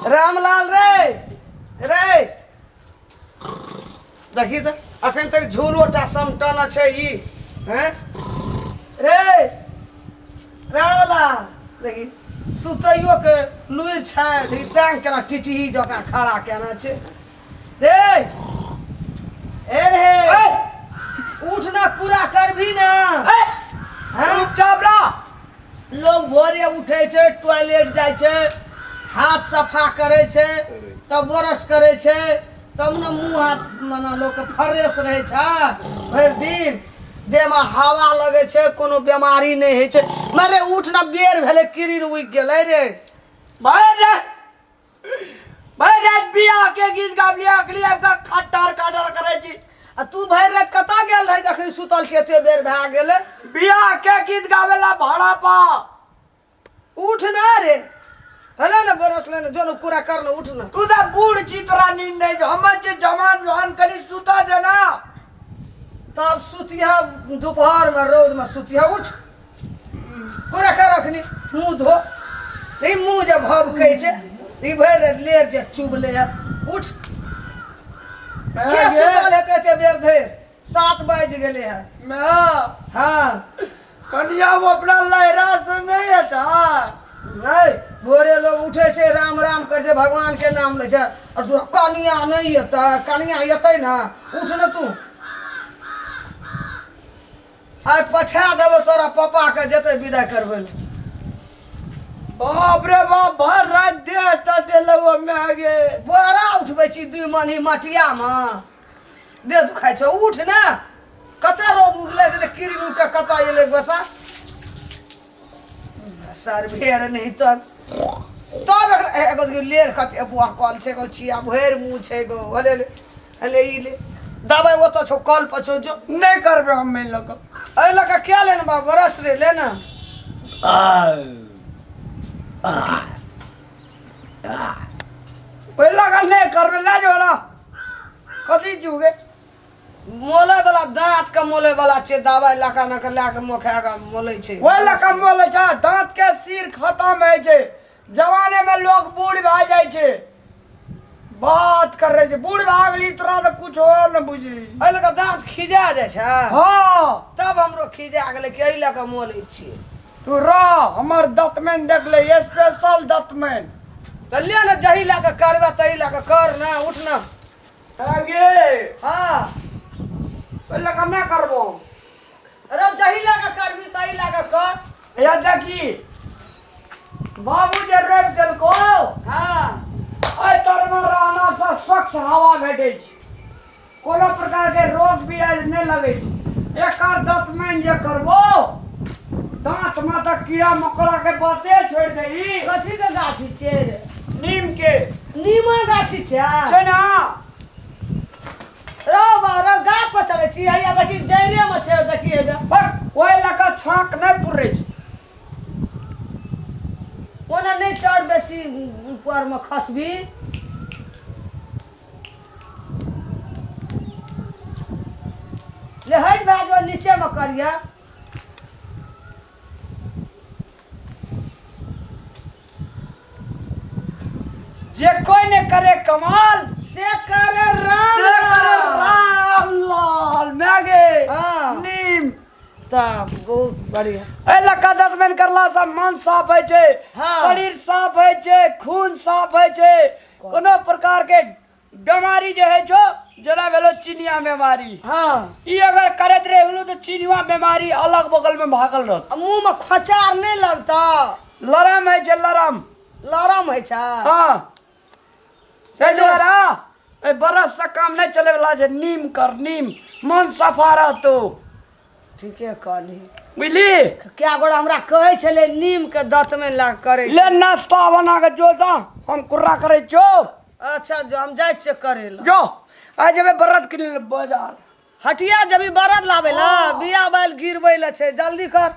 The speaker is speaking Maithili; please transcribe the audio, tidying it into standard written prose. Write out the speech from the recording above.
रामलाल रे रे देखी तऽ अखन तक झूलोटा समटन छै ई हैं रे रामलाल देखी सुतैयो के लुरि छै देखी टांग केना टिटही जकाँ खड़ा केना छै रे ए रे उठ ना पूरा करभी ना हैं चुपचाप रह लोग भोरे उठै छै टॉयलेट जाइ छै हाथ सफा करै छै तब ब्रश करै छै तब ने मुँह हाथ मने लोकके फ्रेश रहै छै भरि दिन देहमे हवा लगै छै कोनो बेमारी नहि होइ छै मरे उठ ने बेर भेलै किरिन उगि गेलै रे भाई रे भरि राति बियाह के गीत गाबलियै अखनी आबि कऽ खट्टर खटर करै छी आ तू भरि राति कतऽ गेल रहै जखन सुतल छी एते बेर भए गेलै बियाह के गीत गाबै ला भाड़ा पा उठ ना रे हेलो ने बरस ले ने जो ने पूरा कर ने उठ ने तू तऽ बूढ़ छी तोरा नींद नहि छौ हमर छै जवान जवान कनि सुतऽ दे ना तब सुतिहा दोपहरमे रौदमे सुतिहा उठ पूरा कर अखनी मुँह धो ई मुँह जे भभकै छै ई भरि राति लेर जे चुबले है उठ के सुतल हेतै एते बेर धरि 7 बाजि गेलै है हाँ कनिया वो अपना लहरा से नहीं हेता नहि भोरे लोग उठै छै राम राम करै छै भगवान के नाम लै छै आ तू कनिया नहि एतै कनिया एतै ने उठ ने तू आइ पठा देबो तोरा पापा के जेतै विदाई करबै लए। बाप रे बाप भर रात देह टटेले में आगे बोरा उठबै छी दुई मनी मटियामे देह दुखाइ छौ उठ ने कतऽ रौद उगलै तऽ किरण उगि कऽ कतऽ एलै गोसा सर भेड़ नहि तऽ तब एकरा एगो देखियौ लेर कते बहकल छै एगो छिया भरि मुँह छै एगो हले ले हले ई ले दबाइ ओतऽ छौ कल पर छौ जो नहीं करबे हम एहि लऽ कऽ एहि लऽ कऽ क्या लेने बा बरस रे ले ने ओहि लऽ कऽ नहि करबे लए जो ना कथी जुगे मोलै वाला दाँत के मोलै वाला छै दबाइ लऽ कऽ लऽ कऽ मोखा कऽ मोलै छै ओहि लऽ कऽ मोलै छै दाँत के सिर खतम होइ छै जवाने में लोग बूढ़ भए जाइ छै बात कर रहे छै बूढ़ भए गेली तोरा तऽ कुछ और न बुझी एहि लऽ कऽ दाँत खिजा जाइ छै हँ तब हमरो खिजा गेलै कि एहि लऽ कऽ मोलै छियै तू रह हमर दतमैन देख ले स्पेशल दतमैन तऽ ले ने जही लऽ कऽ करबै तही लऽ कऽ कर ने उठ ने आगे हाँ पहिले कऽ नहि करबो अरे जही लऽ कऽ करबी तही लऽ कऽ कर या देखी बाबू जे रोपि देलको हाँ एहि तरमे रहना से स्वच्छ हवा भेटै छै कोनो प्रकारके रोग बियाज नहि लगै छै एकर दतमैन जे करबो दाँतमे तऽ कीड़ा मकोड़ाके बाते छोड़ि दही कथी के गाछी छै रे नीम के नीमन गाछी छै छै ना रौ बा रौ गाछ पर चढ़ै छी हैया देखी जड़े मे छै देखी हैया पर ओहि लऽ कऽ छाँक नहि पुरै छै ओना नहि चढ़ बेसी ऊपर मे खसबी ले हटि भए जो नीचे मे करिया जे कोई ने करे कमाल से करे राम से करे राम लाल मैगे हाँ। नीम तब बहुत बढ़िया एहि लऽ कऽ दतमैन करला से मन साफ होइ छै हाँ। शरीर साफ होइ छै खून साफ होइ छै कोनो प्रकार के बीमारी जे होइ छौ जेना भेलो चिनिया बीमारी हाँ ई अगर करैत रहि गेलौ तऽ चिनिया बीमारी अलग बगल में भागल रहत आ मुँह में खोचार नहि लगता लरम होइ छै लरम लरम होइ छै हाँ ताहि दुआरे एहि बरस से काम नहि चले वाला छै नीम कर नीम मन सफा रहतो ठीके कहली बुझली क्या गोड़ा हमरा कहै छलै नीमके दतमनि लए कऽ करै ले नाश्ता बना के जो ता हम कुर्रा करै छो अच्छा जो हम जाइ छियै करै लए जो आ जेबै बरद किनै लए बाजार हटिया जबी बरद लाबै लए बिया बैल गिरबै लए छै जल्दी कर।